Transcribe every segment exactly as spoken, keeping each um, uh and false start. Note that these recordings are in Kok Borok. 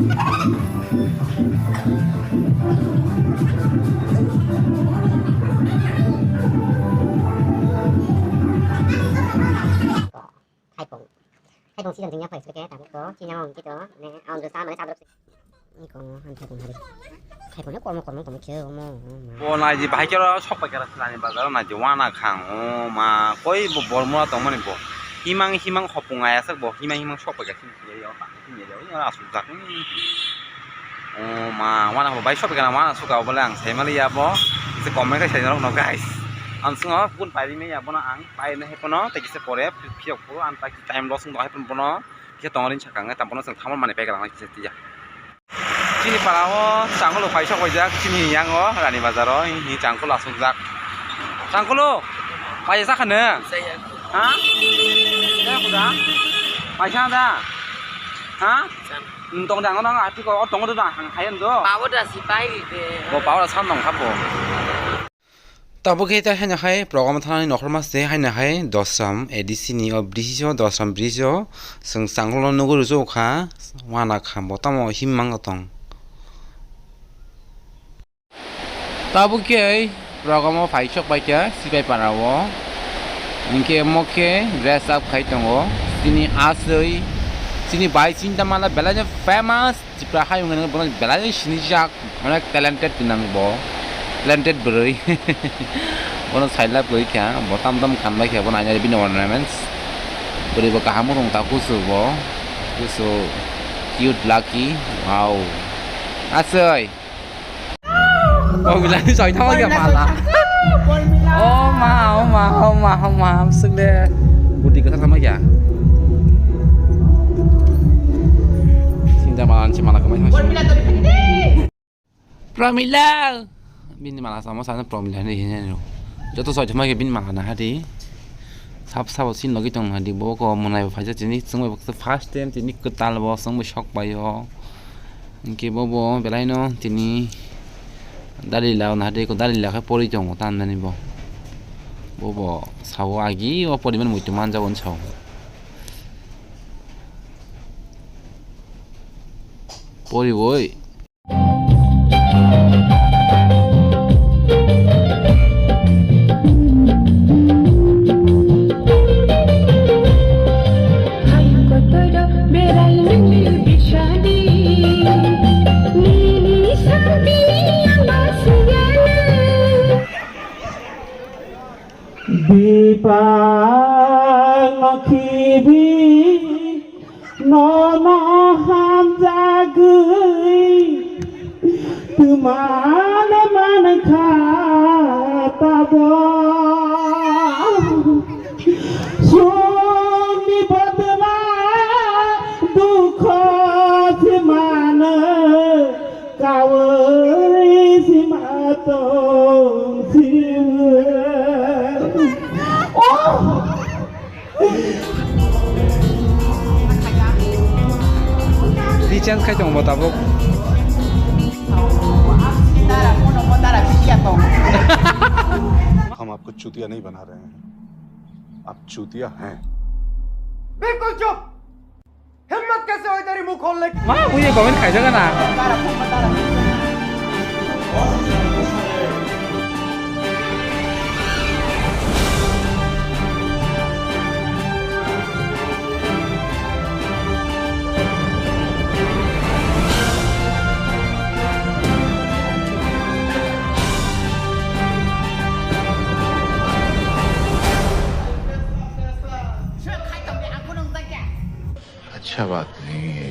Thaipung. Thaipung season jingya phai sike tabuk to, chini ang kito, ne, ang jesa mane sabrak. Ni kong han thaipung hari. Thaipung ne kormo kormo kormo khe omo. Bo nai di bahai kero sok pai kera silani bazar nai di wana khang o ma koi bo bormura tong mani bo. Himang himang hopung ai aswk bo himang himang sok pai kera sini ya ya ta sini ya ya aswk jak. O ma wana bo bai sok pai kera wana suka bo le ang sai mali ya bo. Se comment kai sai norok no guys. Ang sungo pun pai ri me ya bo na ang. Paina hai pono tei kisa pore phiyok phuru ang tak time loss wng hai pono bono kisa tongo rin sakang tam pono chwng thamor mani paiga langna kisa tiya. Chini para o changkolo paisok waijak chini yango rani bazar o hini changkolo asukjak. Changkolo paisa khane? Ha? Ya kuda. Paisa da? Ha? Tong da ngono ati ko tongo da hang hayan do. Pawo da si pai de. Bo pawo da san dong khapo. Tabuk khe tai haino hai program thanani nokhorma se haino hai dosram A D C ni o bridge o dosram bridge o chwng changkolo nugwi rwjak kha wana kha bo tamo him mang tong. Tabuk khe program o phaisok bai kha Sipaipara o hinkhe omo khe dress up khai tongo chini aswi chini bai chinta mala belai no famous. Tipra hayung hinwi bono belai sinijak, onek talented gwnang bo, talented bwrwi. Bono sailab gwi kha, bo tam tam khan bai kha, bono aina bini ornaments. Bwrwi bo kaham wng ta kusu bo, kusu cute lucky, wow. Asoi. Pramila ni soi thangma kya mala. Oh ma, oh ma, oh ma, oh ma, amsuk de. Budi kasa thangma kya. Sinta mala ni mala kamai thangma. Pramila. Bini mala sama sana Pramila ni hini no. Joto soi thangma kya bini mala na hadi. Sab sabo sin logi tong hadi bo ko monai phaisa chini sungbai first time chini kwtal bo sungbai sok bai o. Hinkhe bobo belaino tini dalila hwnwi ko dalila khe pori tongo tamni bo. Bobo sao agi o poriman muitu manjago hwnwi sao. Poriwoi. Hai kotor berai nini bisadi, nini sabi ama siyana. Bipang no khibi nono hamjagwi twmana mankha tabo. Songni bodla dukho se mano. Kawi sima tong sima. Oh! Di chance khai tongo tabuk. हम आपको चूतिया नहीं बना रहे हैं, आप चूतिया हैं। बिल्कुल चुप। हिम्मत कैसे हुई तेरी मुंह खोलने की? Ma, buye comment khaijak na. अच्छा बात नहीं है।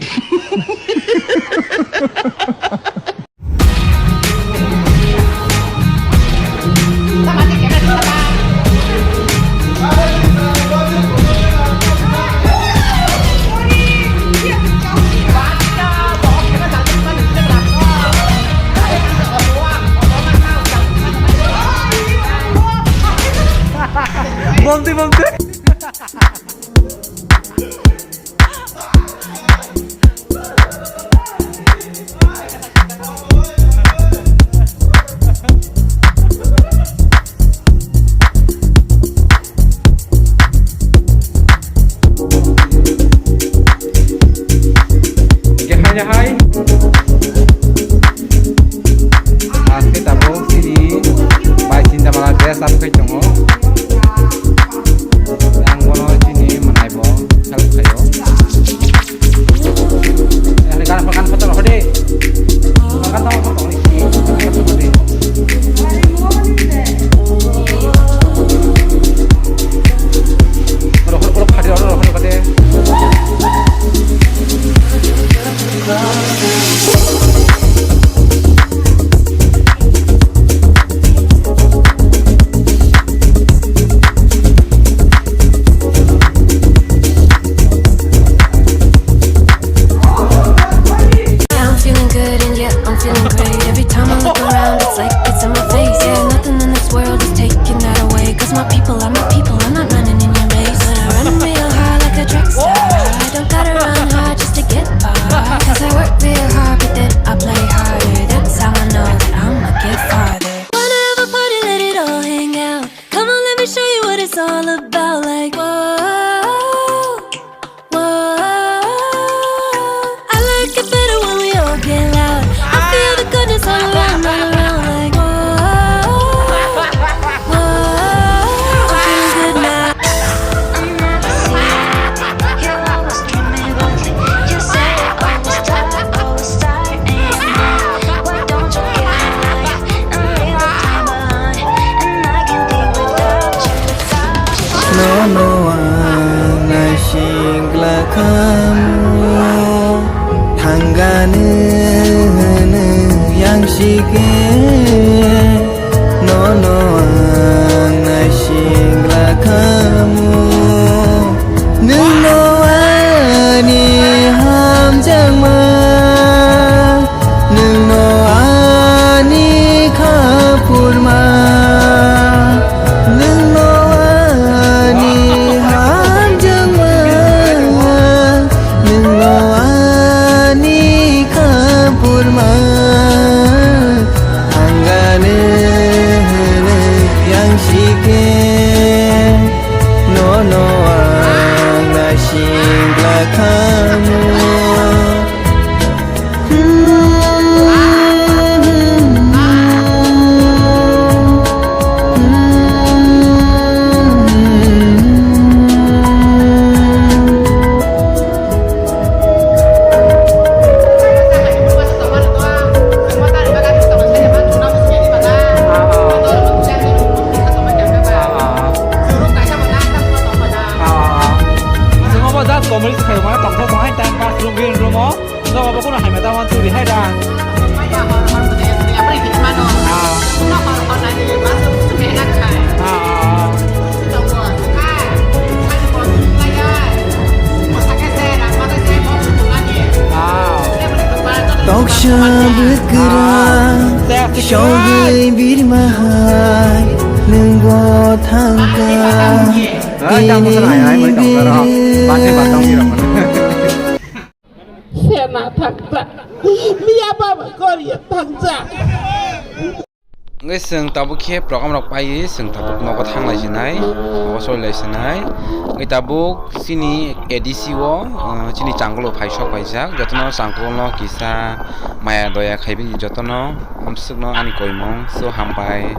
Bonte, bonte. Hingke hai hai, Lakhamu thangani hwnwi yangsike nono ang naising lakhamu. Nwngno ani hamjakma, nwngno ani khaphurma, nwngno ani hamjakma, nwngno ani khaphurma. Ang ani hwnwi yangsike nono ang naising lakhamu. Chwng obo just comedy se khaio, mane tongthok tong hai time pass room, green room o. Nogo bo kheno hamya tamo twi hai da. Ah. Ah, ah, ah. Ah. Toksa bwkrang, ah, sogwi birma hai, nwng bo thangkha. Ai, tamo sana hai, hai, mai tong karo. Bate batang hirang mana. Sena thangkha. Miya baba goriya thangkha. Wngwi chwng tabuk khe program rok paiwi chwng tabuk nogo thanglai sinai, nogo solilai sinai. Wngwi tabuk chini A D C o, uh, chini changolo phai sok paijak, jotono changolo kisa maya doya khaiwi jotono amsukno ani koimung so hambai.